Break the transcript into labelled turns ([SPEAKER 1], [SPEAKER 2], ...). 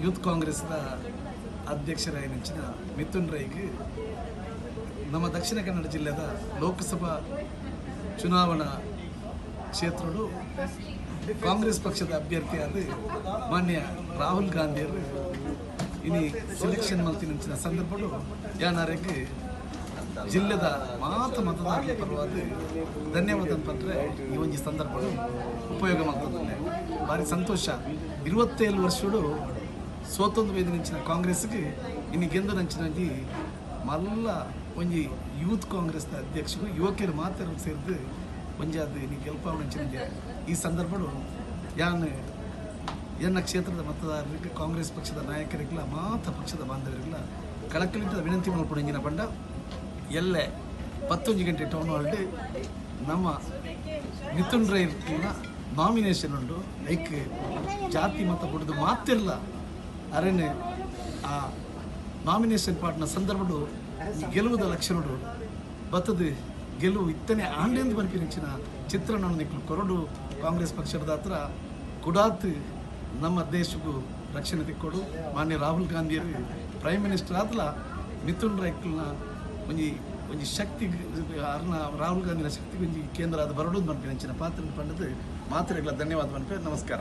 [SPEAKER 1] Youth ಕಾಂಗ್ರೆಸ್ದ ಅಧ್ಯಕ್ಷರಾಯಿನಂಚಿನ Mithun ರೈಗ್ ನಮ್ಮ ದಕ್ಷಿಣ ಕನ್ನಡ ಜಿಲ್ಲೆದ ಲೋಕಸಭಾ ಚುನಾವಣಾ ಕ್ಷೇತ್ರಡು ಕಾಂಗ್ರೆಸ್ ಪಕ್ಷದ ಅಭ್ಯರ್ಥಿಯಾದ ಮಾನ್ಯ ರಾಹುಲ್ ಗಾಂಧಿಯವರು ಇನಿ ಸೆಲೆಕ್ಷನ್ ಮಲ್ತಿನಂಚಿನ ಸಂದರ್ಭಡು ಯಾನಾರೆಗ್ ಜಿಲ್ಲೆದ ಮಾತ ಮತದಾರರ ಪರವಾದ ಧನ್ಯವಾದ ಪಂಡ್ರೆ ಈ ಒಂಜಿ ಸಂದರ್ಭಡು ಉಪಯೋಗ ಮಲ್ತೊಂದುಲ್ಲೆ. ಭಾರಿ ಸಂತೋಷ. 27 ವರ್ಷಡು ಸೋತೊಂದು ಬೈದಿನಂಚಿನ ಕಾಂಗ್ರೆಸ್ಗೆ ಇನಿ ಗೆಂದುನಂಚಿನ ಒಂಜಿ ಮಲ್ಲ ಒಂಜಿ ಯೂತ್ ಕಾಂಗ್ರೆಸ್ನ ಅಧ್ಯಕ್ಷರು, ಯುವಕರು ಮಾತ್ರ ಸೇರಿದು ಒಂಜಾದ್ ಇನಿ ಗೆಲ್ಪಾವಣಂಚಿನ ಈ ಸಂದರ್ಭಡು ಯಾನ್ ಎನ್ನ ಕ್ಷೇತ್ರದ ಮತದಾರರಿಗೆ, ಕಾಂಗ್ರೆಸ್ ಪಕ್ಷದ ನಾಯಕರಿಗೆಲ್ಲ, ಮಾತ ಪಕ್ಷದ ಬಾಂಧವರಿಗೆಲ್ಲ ಕಳಕಳಿತ ವಿನಂತಿ ಮಲ್ಪುನಂಚಿನ ಪಂಡ, ಎಲ್ಲೆ 11 ಗಂಟೆ ಟೌನ್ ಹಾಲ್ಡ್ ನಮ್ಮ ಮಿಥುನ್ ರೈ ನಾಮಿನೇಷನ್ ಉಂಡು. ಐಕ್ ಜಾತಿ ಮತ ಬುಡ್ದು ಮಾತಿರ್ಲ ಅರೆನೆ ಆ ನಾಮಿನೇಷನ್ ಪಾಡ್ನ ಸಂದರ್ಭಡು ಗೆಲುವುದ ಲಕ್ಷಣಡು ಬತ್ತದ ಗೆಲುವು ಇತ್ತನೆ ಆಂಡೆಂದು ಪನ್ಪಿನಂಚಿನ ಚಿತ್ರಣ ನಿಕ್ಲು ಕೊರಡು. ಕಾಂಗ್ರೆಸ್ ಪಕ್ಷದ ಹತ್ರ ಕುಡಾತ್ ನಮ್ಮ ದೇಶಕ್ಕೂ ರಕ್ಷಣೆ ತಿಕ್ಕೊಡು. ಮಾನ್ಯ ರಾಹುಲ್ ಗಾಂಧಿಯರು ಪ್ರೈಮ್ ಮಿನಿಸ್ಟರ್ ಆದ್ಲ ಮಿಥುನ್ ರೈಕ್ಲ್ನ ಒಂಜಿ ಒಂಜಿ ಶಕ್ತಿ, ಅರ್ನ ರಾಹುಲ್ ಗಾಂಧಿನ ಶಕ್ತಿ ಒಂಜಿ ಕೇಂದ್ರ ಆದ ಬರಡು ಪನ್ಪಿನಂಚಿನ ಪಾತ್ರ ಪಂಡದು ಮಾತ್ರೆಗಳ ಧನ್ಯವಾದ ಪನ್ಪೆ. ನಮಸ್ಕಾರ.